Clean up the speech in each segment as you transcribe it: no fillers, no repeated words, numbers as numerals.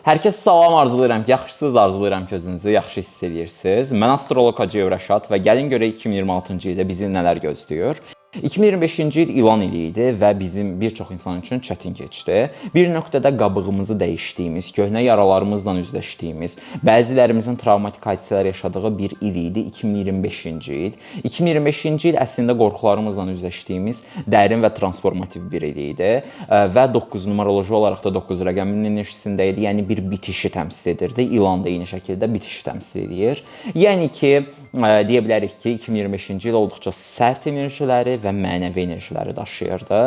Hər kəsə salam arzulayıram ki, yaxşısınız, arzulayıram ki, özünüzü yaxşı hiss edirsiniz. Mən astroloq Hacıyev Rəşad və gəlin görək 2026-cı ildə bizi nələr gözləyir. 2025-ci il ilan ili idi və bizim bir çox insan üçün çətin keçdi. Bir nöqtədə qabığımızı dəyişdiyimiz, köhnə yaralarımızla üzləşdiyimiz, bəzilərimizin travmatik hadisələr yaşadığı bir il idi 2025-ci il. 2025-ci il əslində qorxularımızla üzləşdiyimiz dərin və transformativ bir il idi və 9 numeroloji olaraq da 9 rəqəminin enerjisində idi. Yəni bir bitişi təmsil edirdi. İlan da eyni şəkildə bitişi təmsil edir. Yəni ki, deyə bilərik ki, 2025-ci il olduqca sərt enerjiləri və mənəvi enerjiləri daşıyırdı.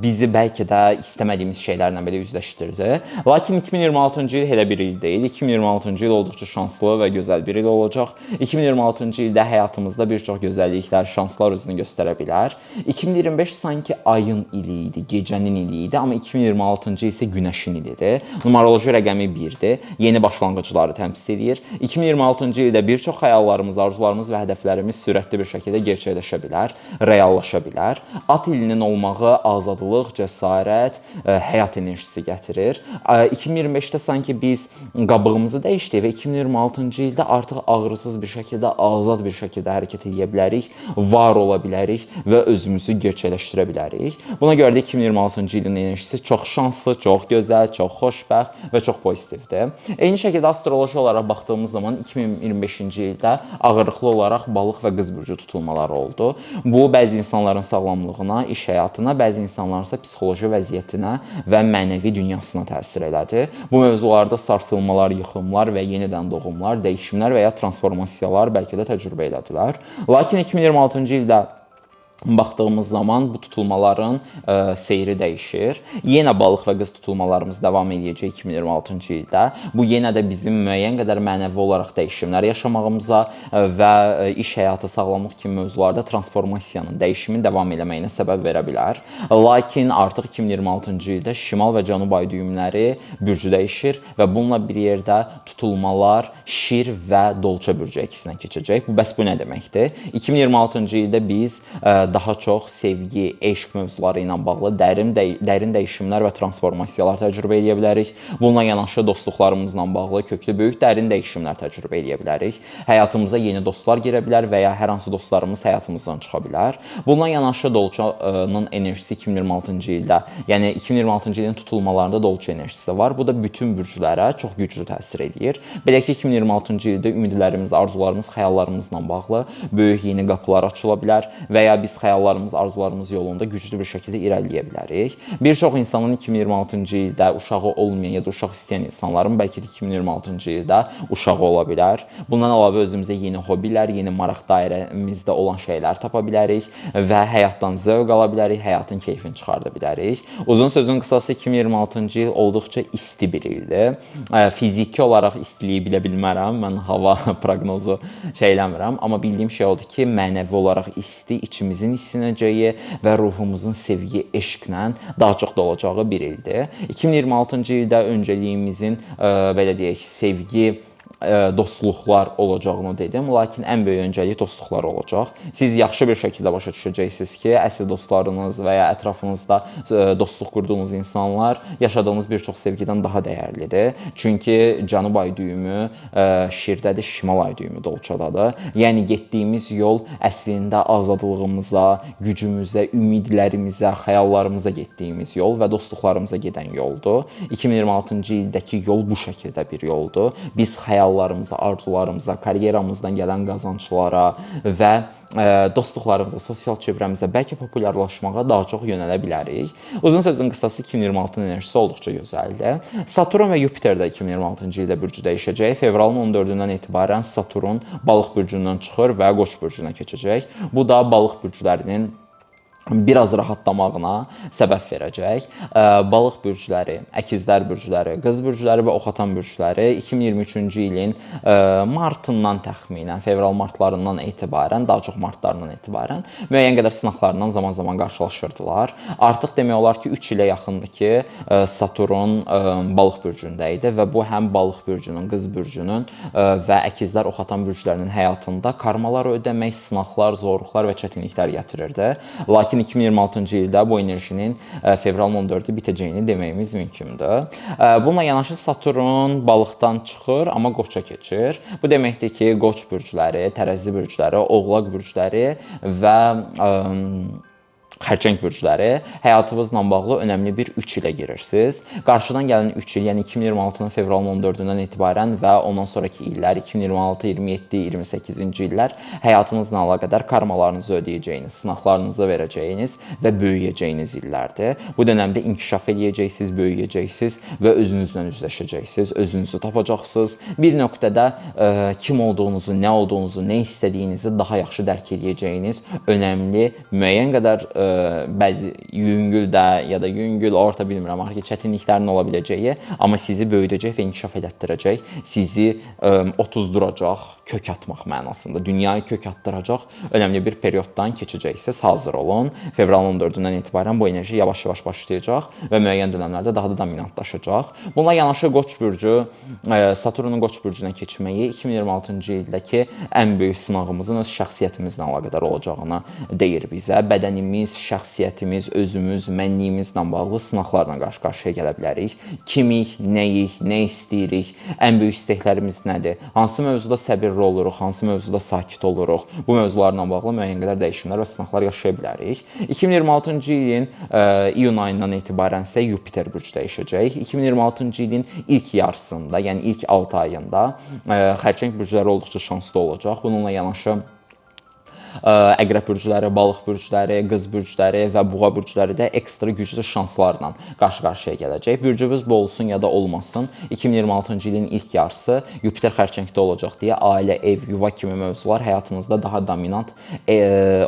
Bizi bəlkə də istəmədiyimiz şeylərlə belə üzləşdirdi. Lakin 2026-cı il elə bir il deyil. 2026-cı il olduqca şanslı və gözəl bir il olacaq. 2026-cı ildə həyatımızda bir çox gözəlliklər, şanslar özünü göstərə bilər. 2025 sanki ayın ili idi, gecənin ili idi, amma 2026-cı isə günəşin ilidir. Numeroloji rəqəmi 1-dir. Yeni başlanğıcları təmsil edir. 2026-cı ildə bir çox xəyallarımız, arzularımız və hədəflərimiz sürətli bir şəkildə gerçəkləşə bilər, reallaşa bilər. At ilinin olmağı azadlıq, cəsarət, həyat enerjisi gətirir. 2025-də sanki biz qabığımızı dəyişdik və 2026-cı ildə artıq ağrısız bir şəkildə, azad bir şəkildə hərəkət edə bilərik, var ola bilərik və özümüzü gerçəkləşdirə bilərik. Buna görə də 2026-cı ilin enerjisi çox şanslı, çox gözəl, çox xoşbəxt və çox pozitivdir. Eyni şəkildə astroloji olaraq baxdığımız zaman 2025-ci ildə ağırlıqlı olaraq balıq və qız bürcü tutulmaları oldu. Bu bəzi insanların sağlamlığına, iş həyatına, bəzi insanların isə psixoloji vəziyyətinə və mənəvi dünyasına təsir elədi. Bu mövzularda sarsılmalar, yıxılmalar və yenidən doğumlar, dəyişimlər və ya transformasiyalar bəlkə də təcrübə elədilər. Lakin 2026-cı ildə baxdığımız zaman bu tutulmaların seyri dəyişir. Yenə balıq və qız tutulmalarımız davam eləyəcək 2026-cı ildə. Bu yenə də bizim müəyyən qədər mənəvi olaraq dəyişimlər yaşamağımıza və iş həyatı, sağlamlıq kimi mövzularda transformasiyanın, dəyişimin davam eləməyinə səbəb verə bilər. Lakin artıq 2026-cı ildə şimal və cənub ay düyümləri bürcü dəyişir və bununla bir yerdə tutulmalar şir və dolça bürcü əksinə keçəcək. Bu bəs bu nə deməkdir? 2026-cı ildə biz daha çox sevgi, eşq mövzuları ilə bağlı dərin dəyişimlər və transformasiyalar təcrübə edə bilərik. Bununla yanaşı dostluqlarımızla bağlı köklü, böyük, dərin dəyişimlər təcrübə edə bilərik. Həyatımıza yeni dostlar girə bilər və ya hər hansı dostlarımız həyatımızdan çıxa bilər. Bununla yanaşı dolçanın enerjisi 2026-cı ildə, yəni 2026-cı ilin tutulmalarında dolça enerjisi var. Bu da bütün bürclərə çox güclü təsir edir. Belə ki, 2026-cı ildə ümidlərimiz, arzularımız, xəyallarımızla bağlı böyük yeni qapılar açıla bilər və ya biz xəyallarımız, arzularımız yolunda güclü bir şəkildə irəliləyə bilərik. Bir çox insanın 2026-cı ildə uşağı olmayan ya da uşaq istəyən insanların bəlkə də 2026-cı ildə uşağı ola bilər. Bundan əlavə özümüzə yeni hobilər, yeni maraq dairəmizdə olan şeylər tapa bilərik və həyatdan zövq ala bilərik, həyatın keyfini çıxarda bilərik. Uzun sözün qısası 2026-cı il olduqca isti bir ildir. Fiziki olaraq istiliyi bilə bilmərəm. Mən hava proqnozu şey eləmirəm, amma bildiyim şey odur ki, mənəvi olaraq isti, içimizin isinəcəyi və ruhumuzun sevgi, eşqlə daha çox dolacağı bir ildir. 2026-cı ildə öncəliyimizin belə deyək, sevgi, dostluqlar olacağını dedim. Lakin ən böyük öncəlik dostluqlar olacaq. Siz yaxşı bir şəkildə başa düşəcəksiniz ki, əsl dostlarınız və ya ətrafınızda dostluq qurduğunuz insanlar yaşadığınız bir çox sevgidən daha dəyərlidir. Çünki cənub ay düyümü şirdədir, şimal ay düyümü dolçadadır. Yəni getdiyimiz yol əslində azadlığımıza, gücümüzə, ümidlərimizə, xəyallarımıza getdiyimiz yol və dostluqlarımıza gedən yoldur. 2026-cı ildəki yol bu şəkildə bir yoldur. Biz xəyallarımıza, arzularımıza, karyeramızdan gələn qazanclara və dostluqlarımıza, sosial çevrəmizə, bəlkə populyarlaşmağa daha çox yönələ bilərik. Uzun sözün qısası 2026-nın enerjisi olduqca gözəldir. Saturn və Yupiter də 2026-cı ildə bürcü dəyişəcək. Fevralın 14-dən etibarən Saturn Balıq bürcündən çıxır və Qoç bürcünə keçəcək. Bu da balıq bürclərinin biraz rahatlamağına səbəb verəcək. Balıq bürcləri, əkizlər bürcləri, qız bürcləri və oxatan bürcləri 2023-cü ilin martından təxminən, fevral-martlarından etibarən, daha çox martlarından etibarən müəyyən qədər sınaqlarından zaman-zaman qarşılaşırdılar. Artıq demək olar ki, 3 ilə yaxındır ki, Saturn balıq bürcündə idi və bu həm balıq bürcünün, qız bürcünün və əkizlər, oxatan bürclərinin həyatında karmaları ödəmək, sınaqlar, zorluqlar və çətinliklər gətirirdi. Lakin Lakin 2026-cı ildə bu enerjinin fevralın 14-ü bitəcəyini deməyimiz mümkündür. Bununla yanaşı Saturn balıqdan çıxır, amma Qoça keçir. Bu deməkdir ki, Qoç bürcləri, tərəzi bürcləri, oğlaq bürcləri və xərçəng bürcləri həyatınızla bağlı önəmli bir 3 ilə girirsiniz. Qarşıdan gələn 3 il, yəni 2026-nın fevralın 14-dən etibarən və ondan sonrakı illər 2026, 27, 28-ci illər həyatınızla əlaqədar karmalarınızı ödəyəcəyiniz, sınaqlarınızı verəcəyiniz və böyüyəcəyiniz illərdir. Bu dönəmdə inkişaf eləyəcəksiniz, böyüyəcəksiniz və özünüzlə üzləşəcəksiniz, özünüzü tapacaqsınız. Bir nöqtədə kim olduğunuzu, nə olduğunuzu, nə istədiyinizi daha yaxşı dərk eləyəcəyiniz önəmli, müəyyən qədər bəzi yüngül də ya da yüngül, orta bilmirəm, axır ki, çətinliklərin ola biləcəyi, amma sizi böyüdəcək və inkişaf elətdirəcək, sizi otuzduracaq, kök atmaq mənasında, dünyaya kök atdıracaq önəmli bir perioddan keçəcəksiniz. Hazır olun. Fevralın 14-dən etibarən bu enerji yavaş-yavaş başlayacaq və müəyyən dönəmlərdə daha da dominantlaşacaq. Bununla yanaşı Qoç bürcü, Saturnun Qoç bürcünə keçməyi 2026-cı ildəki ən böyük sınağımızın öz şəxsiyyətimizlə əlaqədar olacağını deyir bizə. Bədənimiz, şəxsiyyətimiz, özümüz, mənliyimizlə bağlı sınaqlarla qarşı-qarşıya gələ bilərik. Kimik, nəyik, nə istəyirik, ən böyük istəklərimiz nədir, hansı mövzuda səbirli oluruq, hansı mövzuda sakit oluruq. Bu mövzularla bağlı müəyyən qədər dəyişimlər və sınaqlar yaşaya bilərik. 2026-cı ilin iyun ayından etibarən isə Yupiter bürc dəyişəcək. 2026-cı ilin ilk yarısında, yəni ilk 6 ayında xərçəng bürcləri olduqca şanslı olacaq. Bununla yanaşı əqrəb bürcləri, balıq bürcləri, qız bürcləri və buğa bürcləri də ekstra güclü şanslarla qarşı-qarşıya gələcək. Bürcünüz bu olsun ya da olmasın, 2026-cı ilin ilk yarısı Yupiter xərçəngdə olacaq deyə ailə, ev, yuva kimi mövzular həyatınızda daha dominant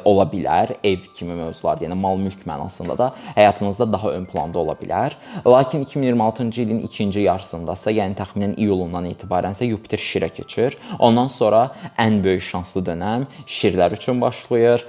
ola bilər. Ev kimi mövzular, yəni mal-mülk mənasında da həyatınızda daha ön planda ola bilər. Lakin 2026-cı ilin ikinci yarısındasa, yəni təxminən iyulundan etibarənsə Yupiter şirə keçir. Ondan sonra ən böyük şanslı dönəm şirlər üçün başlayır.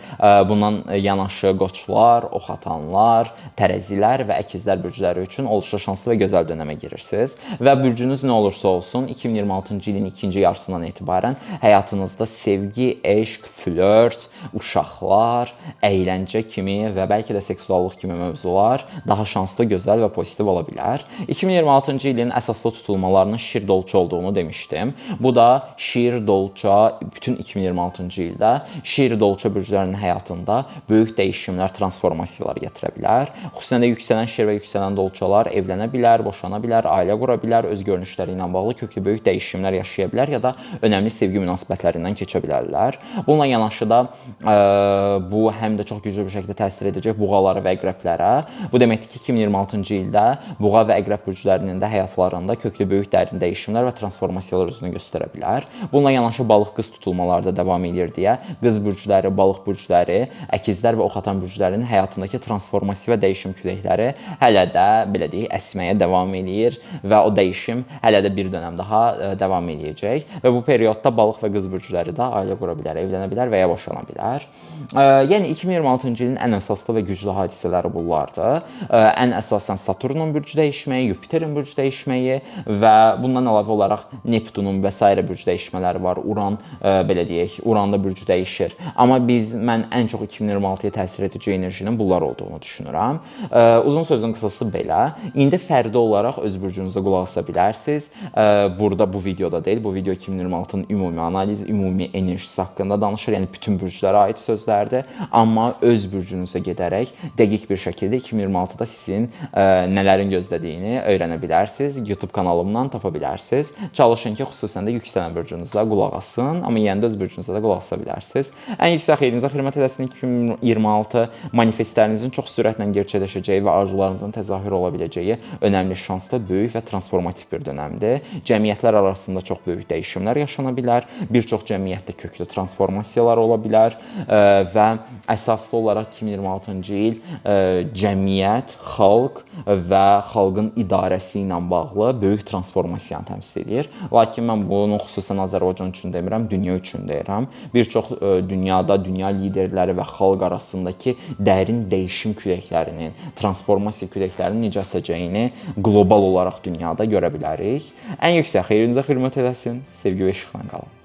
Bundan yanaşı qoçlar, oxatanlar, tərəzilər və əkizlər bürcləri üçün olduqca şanslı və gözəl dönəmə girirsiniz. Və bürcünüz nə olursa olsun 2026-cı ilin ikinci yarısından etibarən həyatınızda sevgi, eşq, flört, uşaqlar, əyləncə kimi və bəlkə də seksuallıq kimi mövzular daha şanslı, gözəl və pozitiv ola bilər. 2026-cı ilin əsaslı tutulmalarının şir dolça olduğunu demişdim. Bu da şir dolça bütün 2026-cı ildə şir dolça bürclərinin həyatında böyük dəyişimlər, transformasiyalar gətirə bilər. Xüsusən də yüksələn şir və yüksələn dolçalar evlənə bilər, boşana bilər, ailə qura bilər, öz görünüşləri ilə bağlı köklü böyük dəyişimlər yaşaya bilər ya da önəmli sevgi münasibətlərindən keçə bilərlər. Bununla yanaşı da bu həm də çox güclü bir şəkildə təsir edəcək buğalara və əqrəblərə. Bu deməkdir ki, 2026-cı ildə buğa və əqrəb bürclərinin də həyatlarında köklü böyük dərin dəyişimlər və transformasiyalar özünü göstərə bilər. Bununla yanaşı balıq qız tutulmaları da davam edir deyə qız bürcləri, balıq bürcləri, əkizlər və oxatan bürclərinin həyatındakı transformasiya və dəyişim küləkləri hələ də belə deyək, əsməyə davam eləyir və o dəyişim hələ də bir dönəm daha davam eləyəcək və bu periodda balıq və qız bürcləri də ailə qura bilər, evlənə bilər və ya boşana bilər. Yəni 2026-cı ilin ən əsaslı və güclü hadisələri bunlardır. Ən əsasən Saturnun bürc dəyişməyi, Yupiterin bürc dəyişməyi və bundan əlavə olaraq Neptunun və sairə bürc dəyişmələri var. Uran belə deyək, Uranda bürc dəyişir. Amma mən ən çox 2026-ya təsir edici enerjinin bunlar olduğunu düşünürəm. Uzun sözün qısası belə. İndi fərdi olaraq öz bürcünüzə qulaq asa bilərsiniz. Burada bu videoda deyil, bu video 2026-nın ümumi analizi, ümumi enerjisi haqqında danışır. Yəni bütün bürclərə aid sözlərdir. Amma öz bürcünüzə gedərək dəqiq bir şəkildə 2026-da sizin nələrin gözlədiyini öyrənə bilərsiniz. YouTube kanalımdan tapa bilərsiniz. Çalışın ki, xüsusən də yüksələn bürcünüzə qulaq asın, amma yenə də öz bürcünüzə də qulaq asa bilərsiniz. Ən yüksək xeyrinizə xidmət eləsin 2026 manifestlərinizin çox sürətlə gerçəkləşəcəyi və arzularınızın təzahür ola biləcəyi önəmli, şanslı, böyük və transformativ bir dönəmdir. Cəmiyyətlər arasında çox böyük dəyişimlər yaşana bilər. Bir çox cəmiyyətdə köklü transformasiyalar ola bilər və əsaslı olaraq 2026-cı il cəmiyyət, xalq və xalqın idarəsi ilə bağlı böyük transformasiyanı təmsil edir. Lakin mən bunu xüsusən Azərbaycan üçün demirəm, dünya üçün deyirəm. Bir çox dünyada dünya liderləri və xalq arasındakı dərin dəyişim küləklərinin, transformasiya küləklərinin necə əsəcəyini qlobal olaraq dünyada görə bilərik. Ən yüksək xeyrinizə xidmət eləsin. Sevgi və işıqla qalın.